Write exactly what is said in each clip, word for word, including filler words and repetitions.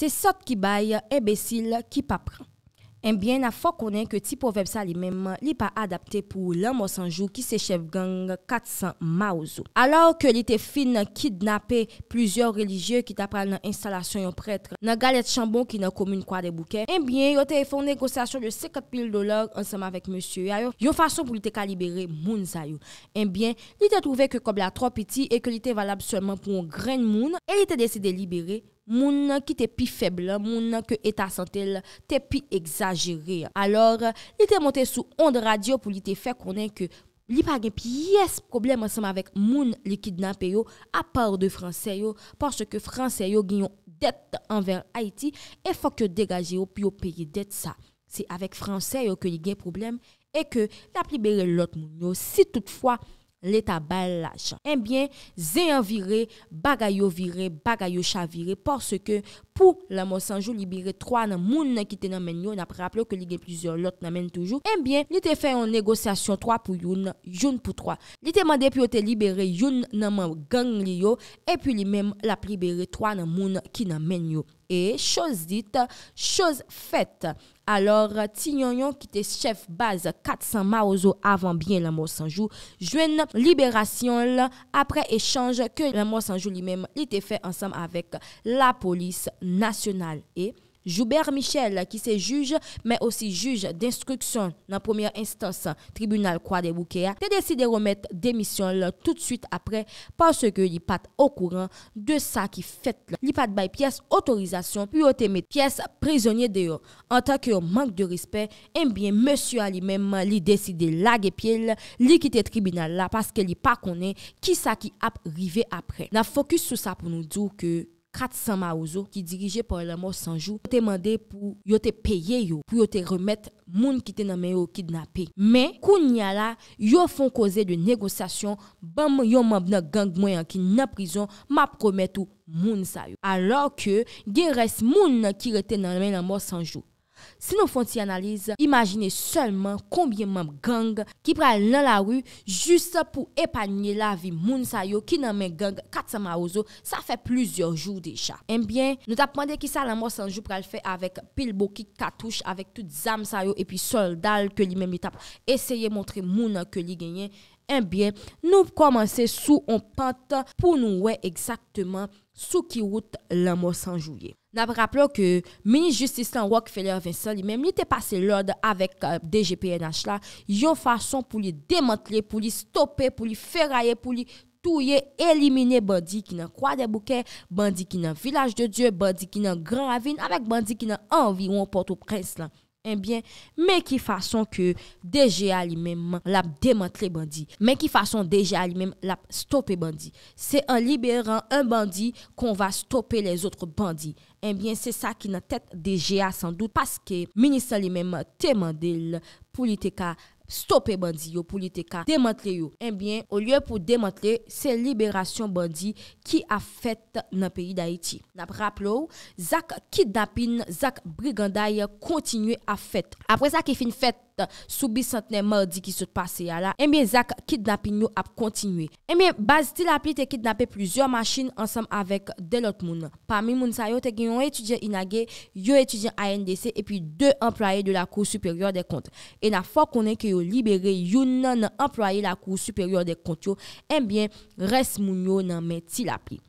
Se sòt ki bay, enbesil ki pa pran. Enbyen, n ap fè w konnen ke ti pwovèb sa li menm, li pa adapte pou Lanmò San Jou ki se chèf gang kat san Mawozo. Alò ke li te fin kidnape plizyè relijye ki ta pral nan enstalasyon yon prèt nan Galèt Chanbon ki nan komin Kwadèboukè, enbyen, yo te fè yon negosyasyon de senkant mil dola ansanm avèk mesye a yo, yon fason pou li te ka libere moun sa yo. Enbyen, li te twouve ke kòb la twò piti e ke li te valab sèlman pou yon grenn moun, e li te deside libere moun ki te pi fèb lan, moun ke eta sante l te pi egzajere an. Alò, li te monte sou ond radyo pou li te fè konnen ke li pa gen pyès pwoblèm ansanm avèk moun li kidnape yo, apa de Fransè yo, paske Fransè yo gen yon dèt anvè Ayiti, e fòk yo degaje yo pou yo peye dèt sa. Se avèk Fransè yo ke li gen pwoblèm e ke l ap libere lòt moun yo si toutfwa Leta ba l lajan. Enbyen, zen an vire, bagay yo vire, bagay yo chavire, paske pou Lanmò San Jou libere twa nan moun ki te nan men l yo, n ap raple w ke li gen plizyè lòt nan men l toujou, enbyen, li te fè yon negosyasyon twa pou youn, youn pou twa. Li te mande pou yo te libere youn nan manm gang li yo, epi li menm l ap libere twa nan moun ki nan men l yo. E choz dit, choz fèt. Alò, Ti Yonyon ki te chèf baz kat san Mawozo avan byen Lanmò San Jou, jwenn liberasyon l apre echanj ke Lanmò San Jou li menm li te fè ansanm avèk lapolis nasyonal. E Joubert Michel, ki se jij, men osi jij denstriksyon nan premyè enstans tribinal Kwadèboukè a, te deside remèt demisyon l toutswit apre, paske li pa t okouran de sa ki fèt la. Li pa t bay pyès otorizasyon pou yo te met pyès prizonye deyò. Antanke yon mank de respè, enbyen, mesye a li menm, li deside lage pye l, li kite tribinal la paske li pa konnen kisa ki ap rive apre. N ap fokis sou sa pou nou di w ke kat san Mawozo, ki dirije pa Lanmò San Jou, te mande pou yo te peye yo, pou yo te remèt moun ki te nan men yo kidnape. Men, kounye a la, yo fè yon koze de negosyasyon, ban m yon manm nan gang mwen an ki nan prizon, m ap remèt ou moun sa yo. Alò ke gen rès moun ki rete nan men Lanmò San Jou. Si nou fè yon ti analiz, imajine sèlman konbyen manm gang ki pral nan lari jis pou epanye lavi moun sa yo ki nan men gang kat san Mawozo, sa fè plizyè jou deja. Enbyen, nou t ap mande kisa Lanmò San Jou pral fè avèk pil bokit katouch, avèk tout zam sa yo, epi sòlda l ke li menm li t ap eseye montre moun ke li genyen. Enbyen, nou kòmanse sou on pant pou nou wè egzakteman sou ki wout Lanmò San Jou ye. N ap raple w ke minis jistis lan, Rockfeller Vincent, li menm, li te pase lòd avèk, euh, D G P N H la, yon fason pou li demantle, pou li stope, pou li feraye, pou li touye, elimine bandi ki nan Kwadèboukè, bandi ki nan Vilaj de Dye, bandi ki nan Gran Ravin, avèk bandi ki nan anviwon Pòtoprens lan. Enbyen, men ki fason ke D G A li menm l ap demantle bandi. Men ki fason D G A li menm l ap stope bandi. C'est en libérant un bandit qu'on va stopper les autres bandits. Enbyen, se sa ki nan tèt D G A san dout, paske minis lan li menm te mande l pou li te ka stope bandi yo, pou li te ka demantle yo. Enbyen, olye pou demantle, se liberasyon bandi ki ap fèt nan peyi Dayiti. N ap raple w, zak kidnapin, zak briganday kontinye ap fèt. Apre sa ki fin fèt sou Bisantnè madi ki sot pase a la, enbyen, zak kidnapin yo ap kontinye. Enbyen, baz Ti Lapli te kidnape plizyè machin ansanm avèk de lòt moun. Pami moun sa yo, te gen yon etidyan INAGE, yon etidyan A N D C, epi de anplwaye de la Cour supérieure des comptes. E n ap fè w konnen ke yo libere youn nan anplwaye la Cour supérieure des comptes yo. Enbyen, rès moun yo nan men Ti Lapli.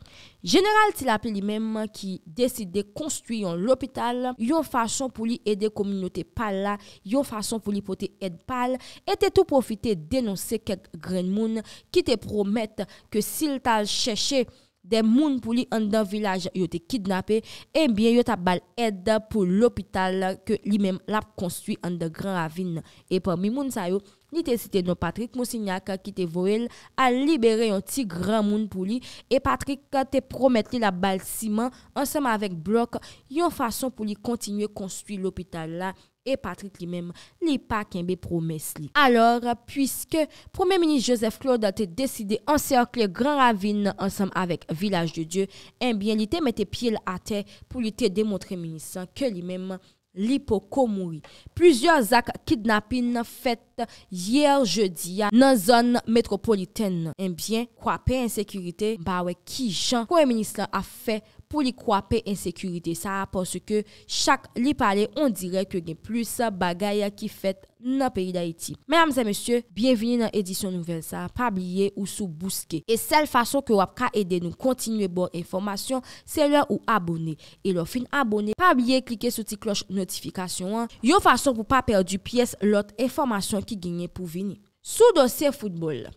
Jeneral Ti Lapli li menm ki deside konstwi yon lopital, yon fason pou li ede kominote pa l la, yon fason pou li pote èd pa l, e te tou pwofite denonse kèk grenn moun ki te pwomèt ke si l t al chèche de moun pou li anndan vilaj yo te kidnape, enbyen, yo t ap ba l èd pou lopital ke li menm l ap konstwi anndan Gran Ravin nan. E pami moun sa yo, li te site non Patrick Moussignac ki te voye l al libere yon ti granmoun pou li, e Patrick te pwomèt li l ap ba l siman ansanm avèk blòk, yon fason pou li kontinye konstwi lopital la, e Patrick li menm, li pa kenbe pwomès li. Alò, piske Premye Minis Joseph Claude te deside ansèkle Gran Ravin nan ansanm avèk Vilaj de Dye, enbyen, li te mete pye l atè pou li te demontre minis lan ke li menm, li poko mouri. Plizyè zak kidnapin fèt yè jedi a nan zòn metwopolitèn nan. Enbyen, kwape ensekirite, m pa wè kijan Premye Minis lan ap fè pou li kwape ensekirite sa a, paske chak li pale, on dirè ke gen plis bagay ki fèt nan peyi Dayiti. Medam e mesye, byenvini nan edisyon nouvèl sa a. Pa bliye ou sou Bouske. E sèl fason ke w ap ka ede nou kontinye ba w enfòmasyon, se lè ou abone. E lè w fin abone, pa bliye klike sou ti klòch notifikasyon an, yon fason pou pa pèdi pyès lòt enfòmasyon ki genyen pou vini. Sou dosye foutbòl,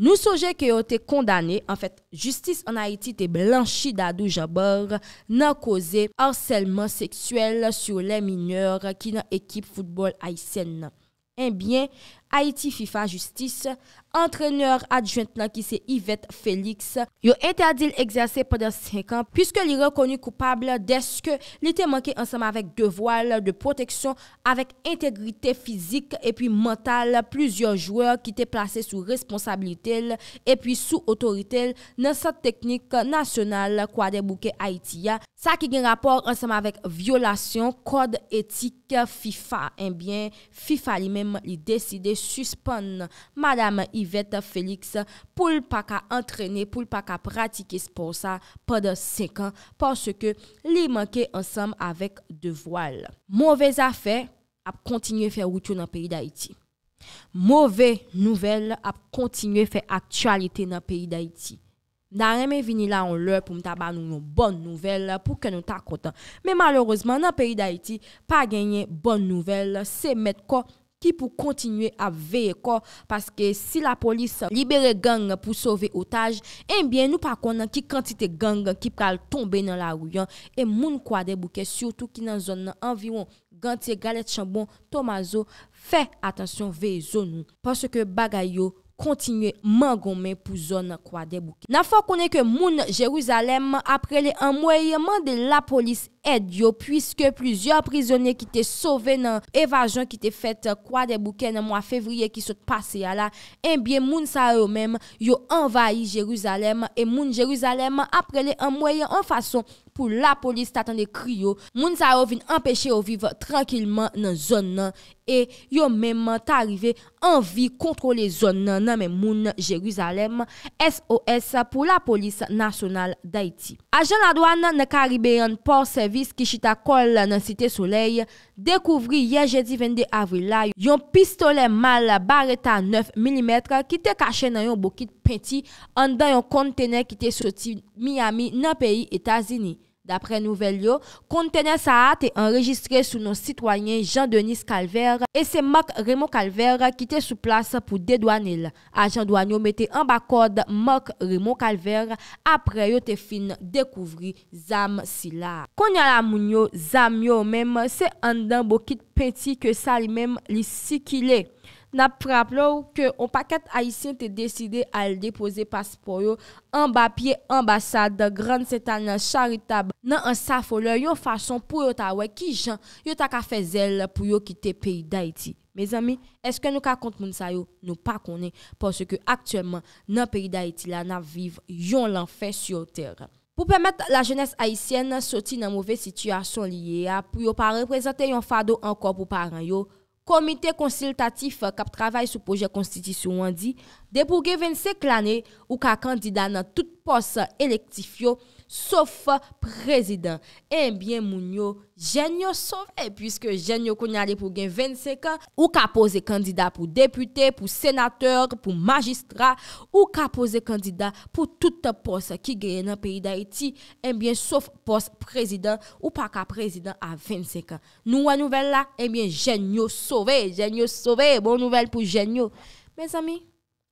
nou sonje ke yo te kondane, anfèt, jistis ann Ayiti te blanchi Dadou Jean Bart nan koze harcèlement sexuel sur les mineurs ki nan ekip foutbòl ayisyèn nan. Ebyen, Ayiti FIFA Jistis, antrenè adjwent lan ki se Yvette Félix, yo entèdi l egzèse pandan senk an, piske li rekoni koupab dèske li te manke ansanm avèk devwa l de pwoteksyon avèk entegrite fizik epi mantal plizyè jwè ki te plase sou responsabilite l epi sou otorite l nan Sant Teknik Nasyonal Kwadèboukè Ayiti a, sa ki gen rapò ansanm avèk vyolasyon kòd etik FIFA. Ebyen, FIFA li menm, li deside sispann Madam Yvette Félix pou l pa ka antrene, pou l pa ka pratike spò sa pandan senk an, paske li manke ansanm avèk devwa l. Move zafè ap kontinye fè wout yo nan peyi Dayiti. Move nouvèl ap kontinye fè aktyalite nan peyi Dayiti. M ta renmen vini la yon lè pou m ta ba nou yon bòn nouvèl pou kè nou ta kontan. Men malerezman, nan peyi Dayiti, pa genyen bòn nouvèl, se mèt kò ki pou kontinye ap veye kò, paske si lapolis libere gang pou sove otaj, ebyen, nou pa konn ki kantite gang ki pral tonbe nan lari an, e moun Kwadèboukè, sitou ki nan zòn nan anviwon Gantye, Galèt Chanbon, Tomazo, fè atansyon, veye zo nou, paske bagay yo kontinye mangonmen pou zòn Kwadèboukè. N ap fè w konnen ke moun Jerizalèm ap rele anmwey mande lapolis èd yo, piske plizyè prizonye ki te sove nan evazyon ki te fèt Kwadèboukè nan mwa fevriye ki sot pase a la, ebyen, moun sa yo menm, yo anvayi Jerizalèm, e moun Jerizalèm ap rele anmwey an fason pou lapolis ta tande kri yo. Moun sa yo vin anpeche yo viv trankilman nan zòn nan, e yo menm ta rive anvi kontwole zòn nan nan men moun Jerizalèm. S O S pou Lapolis Nasyonal Dayiti. Ajan ladwàn nan Caribbean Port Service ki chita kò l nan Site Solèy dekouvri yè jedi vennde avril la yon pistolè mal Beretta nèf milimèt ki te kache nan yon bokit penti anndan yon kontenè ki te soti Miami nan peyi Etazini. Daprè nouvèl yo, kontenè sa a te anrejistre sou non sitwayen Jean Denis Calvert e se Marc Raymond Calvert ki te sou plas pou dedwane l. Ajan dwàn yo mete anba kòd Marc Raymond Calvert aprè yo te fin dekouvri zam sila. Kounye a la moun yo, zam yo menm se anndan bokit penti ke sa li menm li sikile. N ap raple w ke on pakèt Ayisyen te deside al depoze paspò yo anba pye anbasad Grand Sainte Anne Charitable nan Anse Affoleur, yon fason pou yo ta wè kijan yo ta ka fè zèl pou yo kite peyi Dayiti. Mezanmi, èske nou ka kont moun sa yo? Nou pa konnen, paske aktyèlman, nan peyi Dayiti la, n ap viv yon lanfè sou tè. Pou pèmèt lajenès ayisyèn soti nan move sitiyasyon li ye a, pou yo pa reprezante yon fado ankò pou paran yo, Komite konsiltatif k ap travay sou pwojè konstitisyon an di, depi w gen vennsenk lane, ou ka kandida nan tout pòs elektif yo, sof prezidan. Ebyen, moun yo, jèn yo sove, piske jèn yo kounye a depi w gen vennsenk an, ou ka poze kandida pou depite, pou senatè, pou majistra, ou ka poze kandida pou tout pòs ki genyen nan peyi Dayiti, ebyen, sof pòs prezidan, ou pa ka prezidan a vennsenk an. Nou wè nouvèl la? Ebyen, jèn yo sove, jèn yo sove, bon nouvèl pou jèn yo. Mezanmi,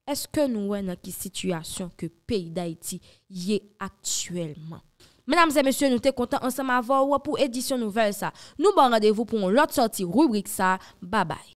èske nou wè nan ki sitiyasyon ke peyi Dayiti ye aktyèlman? Medam e mesye, nou te kontan ansanm avè w pou edisyon nouvèl sa. Nou ba w randevou pou yon lòt sòti ribrik sa. Babay.